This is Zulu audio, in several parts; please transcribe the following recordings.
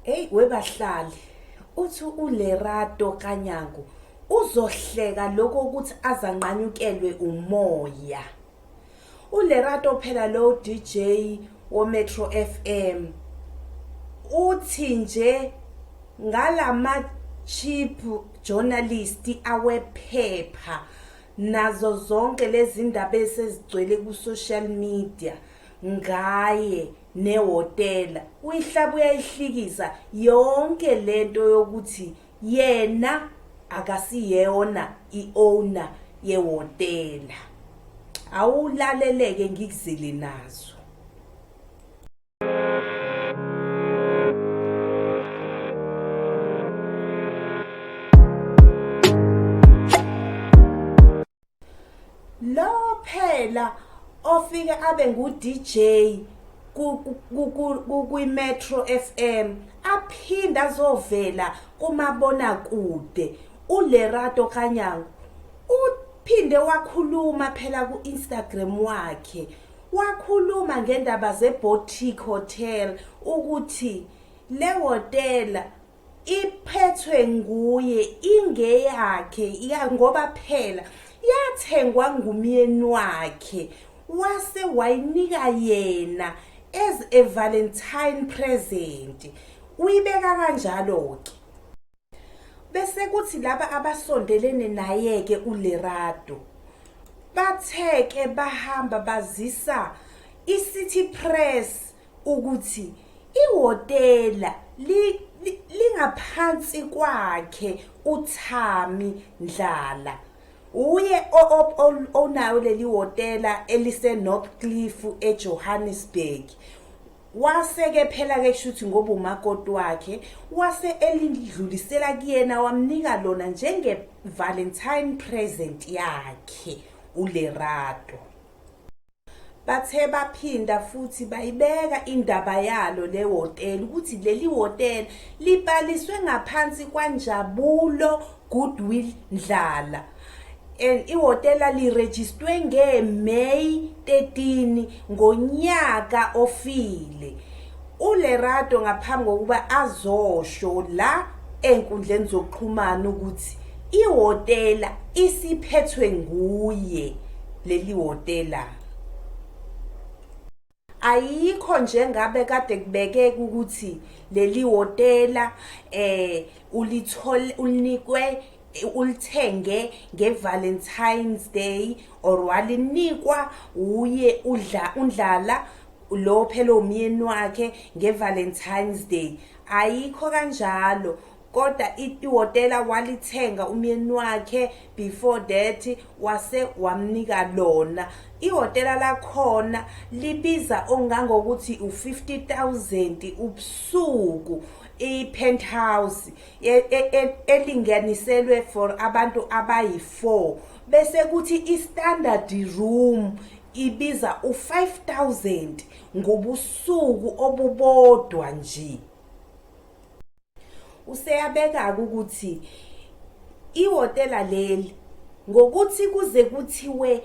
Hey webahlali, uthi uLerato Kanyango uzohleka lokho ukuthi azanqanyukelwe umoya. ULerato phela lo DJ woMetro FM uthi nje ngalama cheap journalist awephepha nazo zonke lezi ndaba esezigcwele ku social media ngaye nehhotela uyihlaba uyayihlikiza yonke lento yokuthi yena akasiyona i-owner yehhotela. Awulaleleke ngikuzele nazo. Lo phela ofike abe ngu-DJ kwi-Metro FM aphinde azovela kumabonakude uLerato Kganyago uphinde wakhuluma phela ku-Instagram wakhe wakhuluma ngendaba ze-Boutique Hotel ukuthi le hotela Iphethwe nguye ingeyakhe ya ngoba phela yathengwa ngumyeni wakhe wase wayinika yena as a Valentine present. Uyibeka kanjalo ke. Bese kuthi laba abasondelene naye ke uLerato bathe ke bahamba bazisa iCity Press ukuthi ihhotela lingaphansi kwakhe uThami Ndlala. Uye onayo leli hhotela elise-Northcliff eJohannesburg. Wase-ke phela-ke kushuthi ngoba umakoti wakhe wase elidlulisela kuyena wamnika lona njenge-Valentine present yakhe uLerato. Bathe baphinda futhi bayibeka indaba yalo le hhotela ukuthi leli hhotela libhaliswe ngaphansi kwaNjabulo Goodwill Ndlala and ihhotela lirejistwe nge-May 13 ngonyaka ofile. ULerato ngaphambi kokuba azosho la ey'nkundleni zokuxhumana ukuthi ihhotela isiphethwe nguye leli hhotela. Ayikho nje ngabe kade kubekeka ukuthi leli hhotela ulithole ulinikwe ulithenge nge-Valentine's Day or walinikwa uye udla uNdlala lo phela umyeni wakhe nge-Valentine's Day. Ayikho kanjalo kodwa ihhotela walithenga umyeni wakhe before that wase wamnika lona. Ihhotela lakhona libiza ongangokuthi u-50,000 ubusuku i-penthouse elinganiselwe for abantu abayi-4 bese kuthi i-standard room ibiza u-5000 ngobusuku obubodwa nje. Useyabeka-ke ukuthi ihhotela leli ngokuthi kuze kuthiwe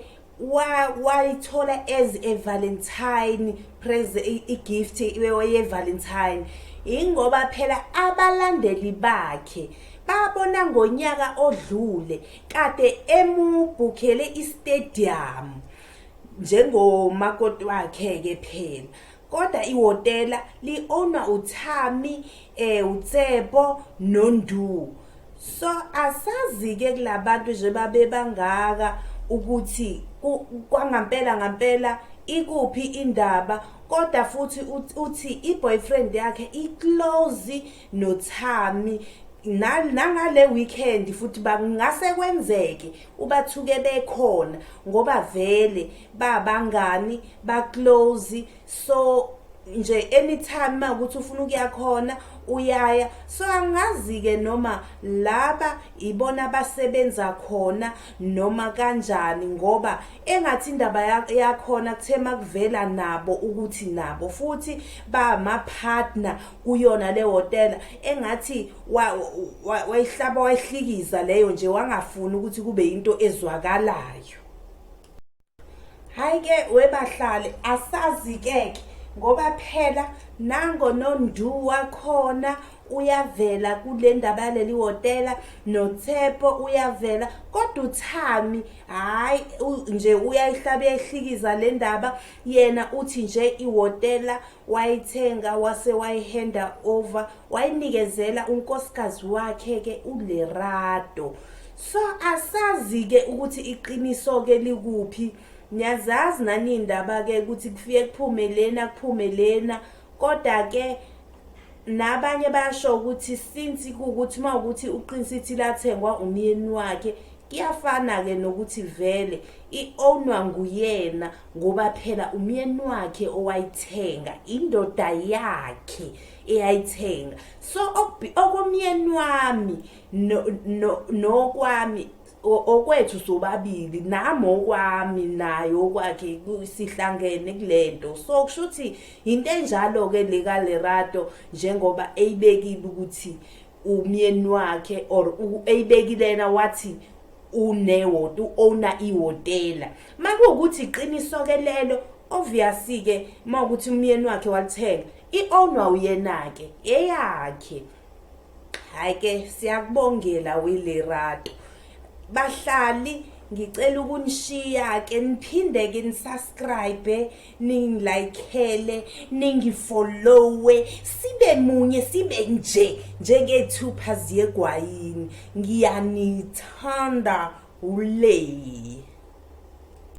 wayithola as a Valentine present, i-gift ye-Valentine, ingoba phela abalandeli bakhe babona ngonyaka odlule kade emubhukhele i-stadium njengomakoti wakhe-ke phela. Kodwa ihhotela li-ownwa uThami, uTshepo noNdu. So asazi-ke kulabantu nje babe bangaka ukuthi kwangampela ngampela ikuphi indaba kodwa futhi uthi i-boyfriend yakhe i-close noThami nangale weekend futhi bangase kwenzeke ubathuke bekhona ngoba vele babangani ba-close so nje anytime makuthi ufuna ukuya khona uyaya. So angazi-ke noma laba ibona abasebenza khona noma kanjani ngoba engathi indaba yakhona kuthe makuvela nabo ukuthi nabo futhi bama-partner kuyona le hhotela engathi wayihlaba wayihlikiza leyo nje wangafuni ukuthi kube into ezwakalayo. Hhayi ke webahlali asazi-ke ke Ngoba phela nango noNdu wakhona uyavela kule ndaba yaleli hhotela, noTshepo uyavela, kodwa uThami hhayi nje uyayihlaba uyayihlikiza le ndaba. Yena uthi nje ihhotela wayithenga wase wayihenda over, wayinikezela unkosikazi wakhe-ke uLerato. So asazi-ke ukuthi iqiniso-ke likuphi. Niyazazi nani iy'ndaba-ke ukuthi kufike kuphume lena kuphume lena, kodwa-ke nabanye basho ukuthi since kuwukuthi uma ukuthi uqinisa ithi lathengwa umyeni wakhe, kuyafana-ke nokuthi vele i-ownwa nguyena, ngoba phela umyeni wakhe owayithenga, indoda yakhe eyayithenga. So okomyeni wami nokwami okwethu sobabili, nami okwami naye okwakhe, sihlangene kulento. So kusho ukuthi into enjalo-ke le kaLerato, njengoba eyibekile ukuthi umyeni wakhe or eyibekile yena wathi unewoto u-owner ihhotela. Makuwukuthi iqiniso-ke lelo, obviously-ke uma ukuthi umyeni wakhe walithenga, i-ownwa uyena-ke, eyakhe. Hhayi-ke siyakubongela weLerato. Bahlali, ngicela ukunishiya-ke, niphinde-ke nisubscribe, ningilayikhele, ningifollowe, sibe munye, sibe nje njengey'thupha ziyegwayini. Ngiyanithanda ule.